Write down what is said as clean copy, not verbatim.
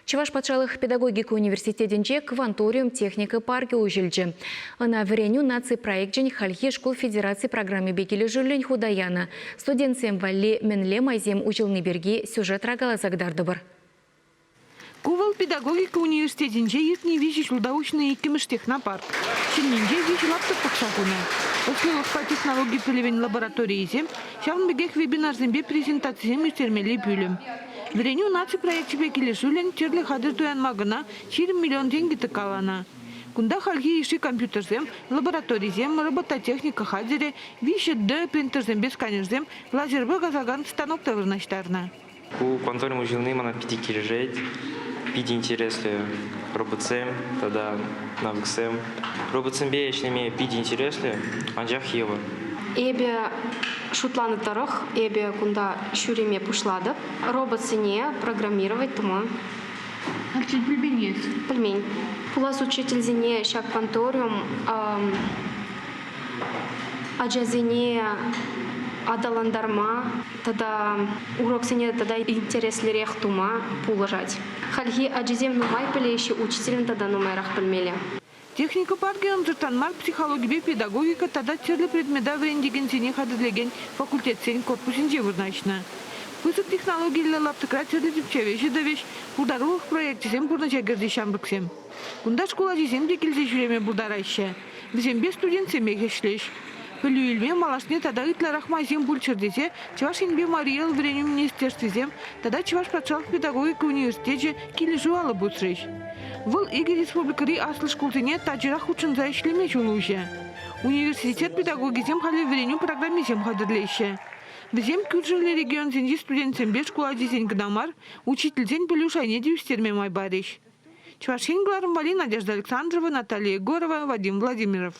Чӑваш патшалӑх педагогика университетӗнче Кванториум техника паркӗ уҫӑлчӗ. Ӑна Вӗренӳ наци проекчӗн хальхи шкул федераци программипе килӗшӳллӗн хута янӑ. Студентсем валли мӗнле майсем уҫӑлни пирки сюжетра каласа кӑтартӑпӑр. Ку вӑл педагогика университетӗнче иртнӗ виҫӗ ҫулта уҫнӑ иккӗмӗш технопарк. Ҫӗннинче виҫӗ лаптӑк пӑхса хунӑ. Ӑслӑлӑхпа технологи пӗлӗвӗн лабораторийӗсем, ҫавӑн пекех вебинарсемпе презентацисем ирттермелли пӳлӗм. Вӗренӳ наци проекчӗпе килӗшӳллӗн тӗрлӗ хатӗр туянма кӑна 20 миллион тенкӗ тӑккаланӑ. Кунта хальхи йышши компьютерсем, лабораторисем, робототехника хатӗрӗ, 3D принтерсемпе сканерсем, лазерпа касакан станок та вырнаҫтарнӑ. Ку контроль уҫӑлни мана питӗ килӗшет. Питӗ интереслӗ роботсем тата навыксем. Роботсемпе ӗҫлеме питӗ интереслӗ, анчах йывӑр. Эпӗ шутланӑ тӑрӑх, эпӗ кунта ҫӳреме пуҫлатӑп. Роботсене программировать тума. Хальччен пӗлмен эс? Пӗлмен. Пулас учительсене ҫак кванториум ачасене аталантарма тата уроксене тата интереслӗрех тума пулӑшать. Хальхи ачасем нумай пӗлеҫҫӗ, учителӗн тата нумайрах пӗлмелле. Техника паркӗ ӑнсӑртран мар психологипе педагогика тата тӗрлӗ предмета вӗрентекенсене хатӗрлекен факультетсен корпусӗнче вырнаҫнӑ. Пысӑк технологиллӗ лаптӑкра тӗрлӗ тӗпчев ӗҫӗ тӑвӗҫ, пултарулӑх проекчӗсем пурнӑҫа кӗртӗҫ ҫамрӑксем. Кунта шкул ачисем те килсе ҫӳреме пултараҫҫӗ. Вӗсемпе студентсемех ӗҫлӗҫ. Пӗлӳ илме малашне тата ытларах майсем пулччӑр тесе Чӑваш Енпе Мари Эл вӗренӳ министерствисем тата Чӑваш патшалӑх педагогика университечӗ килӗшӳ алӑ пусрӗҫ. Вӑл икӗ республикӑри аслӑ шкулсене тачӑрах хутшӑнса ӗҫлеме ҫул уҫӗ. Университет педагогӗсем халӗ вӗренӳ программисем хатӗрлеҫҫӗ. Вӗсем кӳршӗллӗ регионсенчи студентсемпе шкул ачисен кӑна мар, учительсен пӗлӳ шайне те ӳстерме май парӗҫ. Чӑваш Ен кӑларӑм валли Надежда Александрова, Наталья Егорова, Вадим Владимиров.